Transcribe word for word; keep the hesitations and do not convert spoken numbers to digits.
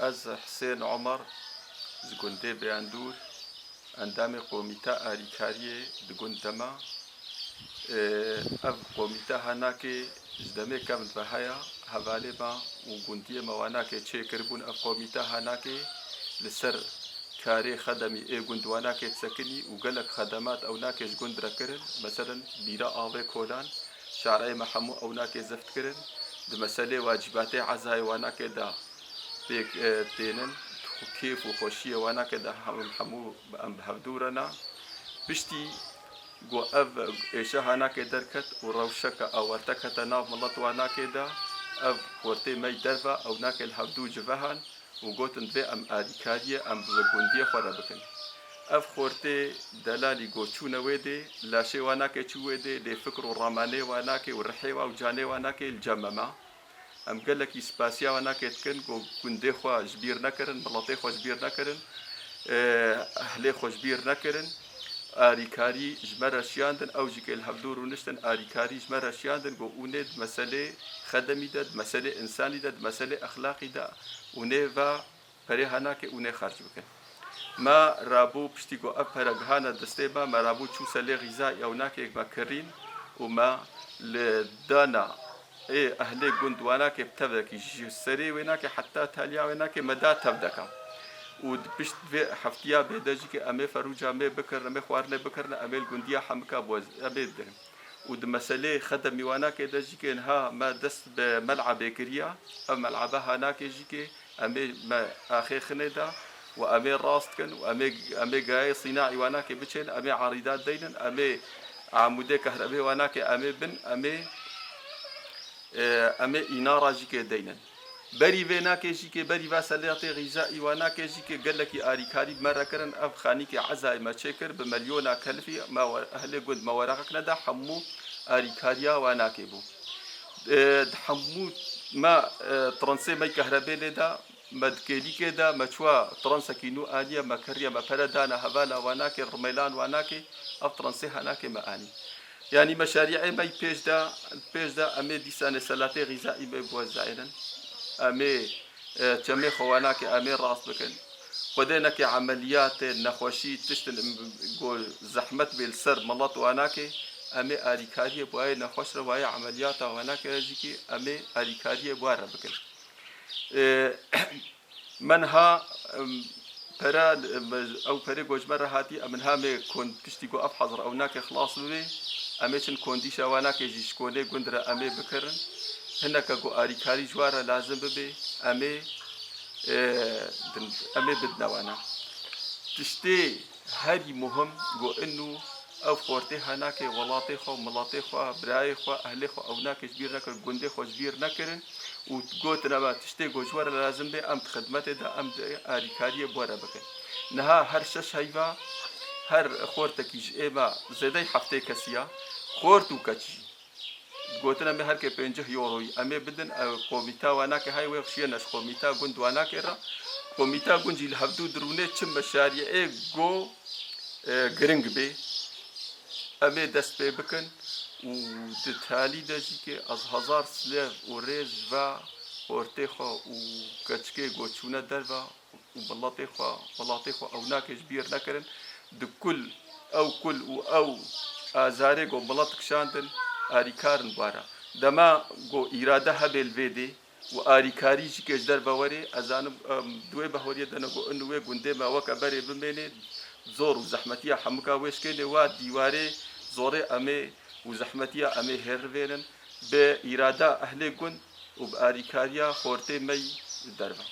Ez Hisên Omer, ji gundê Beyandûr, endamê Komîta Arîkariyê di gund de me. Ev komîte hanakê ji demê kevn ve heye, hevalê me û gundiyê me wanakê çêkiribûn. Ev komîte hanakê li ser karê xedemî ê gund wanakê disekinî û gelek xedemat ewnakê ji gund re kirin. Meselen, bîra avê kolan, şareyê me hemû ewnakê zift kirin. Di meselê wacîbatê ezayê wanakê de pêk, e, tênin, kêf û xweşiyê wanakê de hem, hemû em bi hevdû re ne. Piştî ku ev êşe hanakê derket û rewşeke awarte kete nav milet wanakê de, ev xortê me yî derve, ewnakê li hevdû civehan û gotin, divê em alîkariyê em bi gundiyê xwe re bikin. Ev xortê delalî ku çûne wê dê, laşê wanakê çû wê dê, lê fikr û ramanê wanakê û rihê wa û canê wanakê li cem me ma. Em gelekî spasiya wanakê dikin ku gundê xwe ji bîr nekirin, miletê xwe ji bîr nekirin, e, ehlê xwe ji bîr nekirin. Arîkarî ji me re şiyandin, ew jî kê li hevdû rûniştin, arîkarî ji me re şiyandin ku hûnê di meselê xedemî de, di meselê însanî de, di meselê exlaqî de hûnê va perê hanakê û nê xerc bikin. Me rabû piştî ku ev pere gihane destê me, me rabû çû selê xîza ewnakê me kirîn û me li dana ê ehlê gund wanakê bi tevekî ji serê wênakê heta taliya wênakê me da tevdeka. Û di pişt vê heftiya bê de jî ke em ê ferûca me bikirin, em ê xwarinê bikirin, em ê li gundiya hemika boz-, em ê bidirin. Û di meselê xedemî wanakê de jî ke niha me dest bi mel'ebê kiriya, ev mel'ebe hanakê jî ke em ê me axê xinê de û em ê rast kin û em ê, em ê gayê sînaî wanakê biçên, em ê arîdat deynin, em ê amûdê kehrebê wanakê em ê bin, em ê, e, em ê înara jî ke deynin. Berî vê nakê jî ke, berî va selatê xîza î wanakê jî ke gelekî arîkarî bi me re kirin, ev xanîkê ezayê me çêkir, bi milyona kelfî me we-, ehlê gund me weraqek neda, hemû arîkariya wanakê bû. E, di hemû me, e, transê me kehrebê lê da, me di kêlîkê de, me çuwa transekî nû aniye, me kiriye, me pere dane hevala wanakê, rimêlan wanakê, ev transê hanakê me anî. Yanî meşarî'ê me yî pêş de, pêş de em ê dîsanê selatê xîza î me biwezayînin. Em ê, e, çemê xwe wanakê em ê rast bikin. Xwedê neke emeliyatê, nexweşî, tiştin im-, go zehmet bê li ser milet wanakê, em ê alîkariyê bi wayê nexweş re wayê emeliyata wanakê re jî kî em ê alîkariyê bi wa re bikin. E, Me niha, em, pere, em, ew perê ku ji me re hatî, em niha mê kon-, piştî ku ev hezir ewnakê xilas bibe, em ê çin kondîşa wanakê jî ji konê gund re em ê bikirin. Hineke ku arîkarî ji wan re lazim bibe, em ê, e, din, em ê bidine wana. Tiştê herî muhim ku inu ev xortê hanakê welatê xwe, miletê xwe, birayê xwe, ehlê xwe ewnakê ji bîr nekirin, gundê xwe ji bîr nekirin. Û gotine me, tiştê ku ji we re lazim bê, em di xidmetê de, em di alîkariyê bi we re bikin. Niha her şeş heyva, her xortekî ji ê me zêdey heftê kesî ya, xort û keç jî. Gotine me her kê pêncî euroyî em ê bidin, ew komîta wanakê hay wê şiyêne ji komîta gund wanakê re. Komîta gund jî li hevdû dirûnê çi meşariyê go, e, giring bê. Em ê dest pê bikin û di talî de jî ke ez hezar silev û rêz ji va xortê xwe û keçikê ku çûne derve û miletê xwe, welatê xwe ewnakê ji bîr nekirin. Di kul, ew kul û ew azarê ku milet kişandin, arîkar in bi wa re. Dema ku îrade hebe li vê dê, û arîkarî jî ke ji derve werê, ez zanim, em, di wê bahweriyê de ne ku in wê gundê me weke berê bimênê, zor û zehmetiya hemika wê şikênê, wa dîwarê zorê em ê û zehmetiya em ê hêr rivênin, bi îrada ehlê gund û bi arîkariya xortê me yî derve.